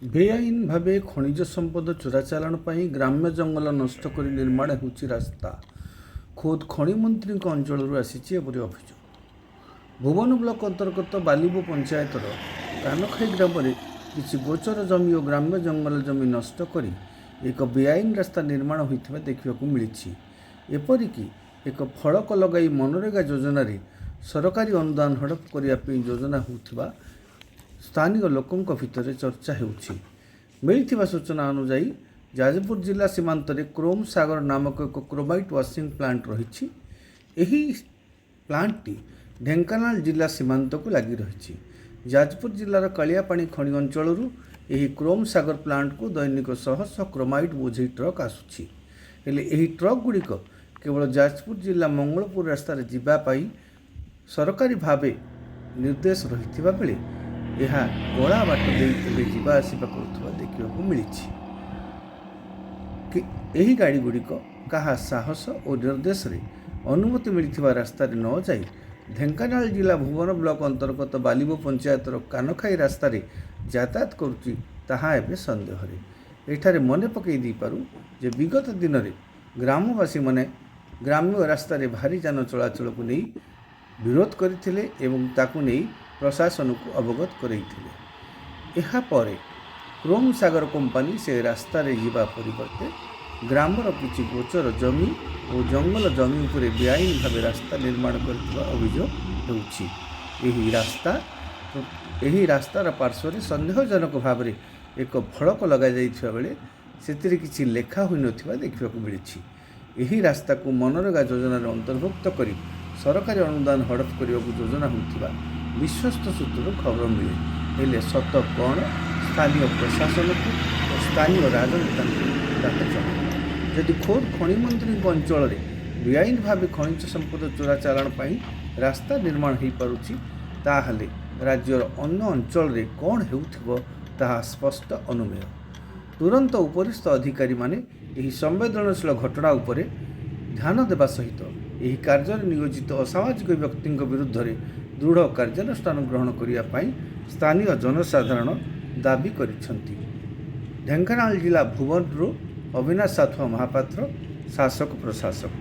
ବେଆଇନ ଭାବେ ଖଣିଜ ସମ୍ପଦ ଚୋରାଚାଲାଣ ପାଇଁ ଗ୍ରାମ୍ୟ ଜଙ୍ଗଲ ନଷ୍ଟ କରି ନିର୍ମାଣ ହେଉଛି ରାସ୍ତା। ଖୋଦ୍ ଖଣି ମନ୍ତ୍ରୀଙ୍କ ଅଞ୍ଚଳରୁ ଆସିଛି ଏପରି ଅଭିଯୋଗ। ଭୁବନ ବ୍ଲକ ଅନ୍ତର୍ଗତ ବାଲିବୋ ପଞ୍ଚାୟତର କାନଖାଇ ଗ୍ରାମରେ କିଛି ଗୋଚର ଜମି ଓ ଗ୍ରାମ୍ୟ ଜଙ୍ଗଲ ଜମି ନଷ୍ଟ କରି ଏକ ବେଆଇନ ରାସ୍ତା ନିର୍ମାଣ ହୋଇଥିବା ଦେଖିବାକୁ ମିଳିଛି। ଏପରିକି ଏକ ଫଳକ ଲଗାଇ ମନରେଗା ଯୋଜନାରେ ସରକାରୀ ଅନୁଦାନ ହଡ଼ପ କରିବା ପାଇଁ ଯୋଜନା ହେଉଥିବା ସ୍ଥାନୀୟ ଲୋକଙ୍କ ଭିତରେ ଚର୍ଚ୍ଚା ହେଉଛି। ମିଳିଥିବା ସୂଚନା ଅନୁଯାୟୀ, ଯାଜପୁର ଜିଲ୍ଲା ସୀମାନ୍ତରେ କ୍ରୋମ୍ ସାଗର ନାମକ ଏକ କ୍ରୋମାଇଟ୍ ୱାସିଂ ପ୍ଲାଣ୍ଟ ରହିଛି। ଏହି ପ୍ଲାଣ୍ଟଟି ଢେଙ୍କାନାଳ ଜିଲ୍ଲା ସୀମାନ୍ତକୁ ଲାଗି ରହିଛି। ଯାଜପୁର ଜିଲ୍ଲାର କାଳିଆପାଣି ଖଣି ଅଞ୍ଚଳରୁ ଏହି କ୍ରୋମ୍ ସାଗର ପ୍ଲାଣ୍ଟକୁ ଦୈନିକ ଶହ ଶହ କ୍ରୋମାଇଟ୍ ବୋଝେଇ ଟ୍ରକ୍ ଆସୁଛି। ହେଲେ ଏହି ଟ୍ରକ୍ ଗୁଡ଼ିକ କେବଳ ଯାଜପୁର ଜିଲ୍ଲା ମଙ୍ଗଳପୁର ରାସ୍ତାରେ ଯିବା ପାଇଁ ସରକାରୀ ଭାବେ ନିର୍ଦ୍ଦେଶ ରହିଥିବା ବେଳେ ଏହା ଗଳା ବାଟ ଦେଇ ଏବେ ଯିବା ଆସିବା କରୁଥିବା ଦେଖିବାକୁ ମିଳିଛି। କି ଏହି ଗାଡ଼ିଗୁଡ଼ିକ କାହା ସାହସ ଓ ନିର୍ଦ୍ଦେଶରେ ଅନୁମତି ମିଳିଥିବା ରାସ୍ତାରେ ନ ଯାଇ ଢେଙ୍କାନାଳ ଜିଲ୍ଲା ଭୁବନ ବ୍ଲକ ଅନ୍ତର୍ଗତ ବାଲିବୋ ପଞ୍ଚାୟତର କାନଖାଇ ରାସ୍ତାରେ ଯାତାୟାତ କରୁଛି, ତାହା ଏବେ ସନ୍ଦେହରେ। ଏଠାରେ ମନେ ପକାଇ ଦେଇପାରୁ ଯେ ବିଗତ ଦିନରେ ଗ୍ରାମବାସୀମାନେ ଗ୍ରାମ୍ୟ ରାସ୍ତାରେ ଭାରୀ ଯାନ ଚଳାଚଳକୁ ନେଇ ବିରୋଧ କରିଥିଲେ ଏବଂ ତାକୁ ନେଇ ପ୍ରଶାସନକୁ ଅବଗତ କରାଇଥିଲେ। ଏହାପରେ କ୍ରୋମ୍ ସାଗର କମ୍ପାନୀ ସେ ରାସ୍ତାରେ ଯିବା ପରିବର୍ତ୍ତେ ଗ୍ରାମର କିଛି ଗୋଚର ଜମି ଓ ଜଙ୍ଗଲ ଜମି ଉପରେ ବେଆଇନ ଭାବେ ରାସ୍ତା ନିର୍ମାଣ କରିଥିବା ଅଭିଯୋଗ ହେଉଛି। ଏହି ରାସ୍ତାର ପାର୍ଶ୍ୱରେ ସନ୍ଦେହଜନକ ଭାବରେ ଏକ ଫଳକ ଲଗାଯାଇଥିବା ବେଳେ ସେଥିରେ କିଛି ଲେଖା ହୋଇନଥିବା ଦେଖିବାକୁ ମିଳିଛି। ଏହି ରାସ୍ତାକୁ ମନରେଗା ଯୋଜନାରେ ଅନ୍ତର୍ଭୁକ୍ତ କରି ସରକାରୀ ଅନୁଦାନ ହଡ଼ପ କରିବାକୁ ଯୋଜନା ହେଉଥିବା ବିଶ୍ୱସ୍ତ ସୂତ୍ରରୁ ଖବର ମିଳେ। ହେଲେ ସତ କ'ଣ, ସ୍ଥାନୀୟ ପ୍ରଶାସନକୁ ଓ ସ୍ଥାନୀୟ ରାଜନେତାଙ୍କୁ ତାହା ଜଣା। ଯଦି ଖୋଦ୍ ଖଣିମନ୍ତ୍ରୀଙ୍କ ଅଞ୍ଚଳରେ ବେଆଇନ ଭାବେ ଖଣିଜ ସମ୍ପଦ ଚୋରା ଚାଲାଣ ପାଇଁ ରାସ୍ତା ନିର୍ମାଣ ହୋଇପାରୁଛି, ତାହେଲେ ରାଜ୍ୟର ଅନ୍ୟ ଅଞ୍ଚଳରେ କ'ଣ ହେଉଥିବ, ତାହା ସ୍ପଷ୍ଟ ଅନୁମେୟ। ତୁରନ୍ତ ଉପରିସ୍ଥ ଅଧିକାରୀମାନେ ଏହି ସମ୍ବେଦନଶୀଳ ଘଟଣା ଉପରେ ଧ୍ୟାନ ଦେବା ସହିତ ଏହି କାର୍ଯ୍ୟରେ ନିୟୋଜିତ ଅସାମାଜିକ ବ୍ୟକ୍ତିଙ୍କ ବିରୁଦ୍ଧରେ ଦୃଢ଼ କାର୍ଯ୍ୟାନୁଷ୍ଠାନ ଗ୍ରହଣ କରିବା ପାଇଁ ସ୍ଥାନୀୟ ଜନସାଧାରଣ ଦାବି କରିଛନ୍ତି। ଢେଙ୍କାନାଳ ଜିଲ୍ଲା ଭୁବନରୁ ଅବିନାଶ ସାଥୁଆ ମହାପାତ୍ର, ଶାସକ ପ୍ରଶାସକ।